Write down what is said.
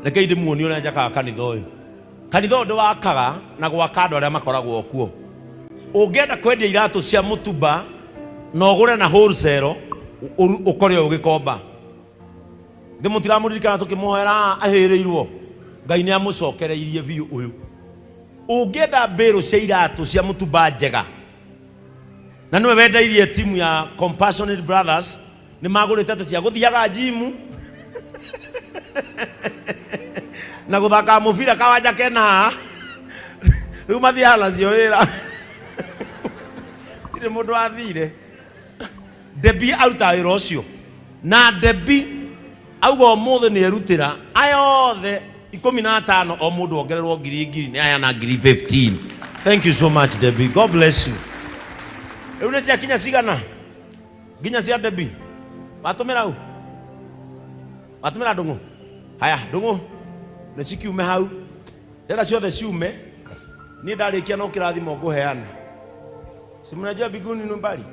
Rekei ndĩmuonie ũrĩa njakaga kanitha ũyũ. Kanitha ũyũ ndĩwakaga na gwaka andũ arĩa makoragwo kuo. Ũngĩenda kwendia iratũ cia mũtumba na ũgũre na wholesale, ũkore ũyũ gĩkomba. Thĩ mũtiramũririkana tũkĩmũhoera ahĩrĩirwo. Ngai nĩ amũcokereirie biũ ũyũ. Ũngĩenda mbĩrũ cia iratũ cia mũtumba njega, na nĩwe wendeirie timu ya Compassionate Brothers, nĩ magũrĩte atĩ cia gũthiaga njimu na gũthaka mũbira kawanja kena haha. Rĩu mathiaga nacio wĩra. Tirĩ mũndũ wathire. Debbie arutaga wĩra ũcio na Debbie auga ũmũthĩ nĩ erutĩra aya othe 15 o mũndũ ongererwo ngiri ngiri nĩ aya na ngiri 15. Thank you so much, Debbie. God bless you. Rĩu nĩ ciakinya cigana nginya cia Debbie? Watũmĩra u watũmĩra ndũng'ũ. Haya, ndũng'ũ nĩ cikiume hau, ndĩrenda ciothe ciume. Niĩ ndarĩkia no kĩrathimo ngũheana. Si mnajua mbinguni ni mbali.